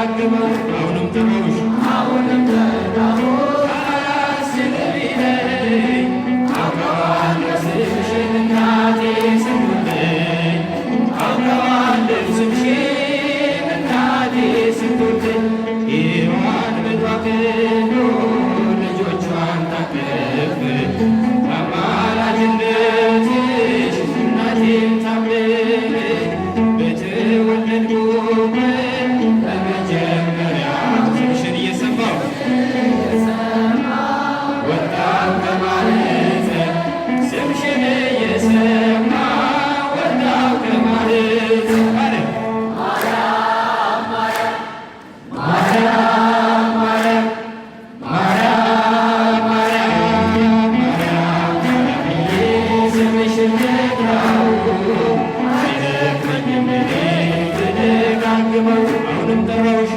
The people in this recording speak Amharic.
ብደጋግመው አሁንም ጠራሁሽ፣ አሁንም ጠራሁሽ። አላስችል ቢለኝ አውቀዋለሁ ስምሽን እናቴ ስትወልደኝ፣ አውቀዋለሁ ስምሽን እናቴ ስትወልደኝ። ሔዋን ምጧ ልጆቿን ታቅፍ፣ በአማላጅነትሽ እናቴን ታብብ። በተወለድኩበት በመጀመሪያው ስምሽን እየሰማሁ ወጣሁ ከማህፀን፣ ስምሽን እየሰማሁ ወጣሁ ከማህፀን አለ። ማርያም ማርያም ማርያም ማርያም ማርያም ስምሽን ልጥራው አይደክመኝም እኔ ብደጋግመው፣ አሁንም ጠራሁሽ።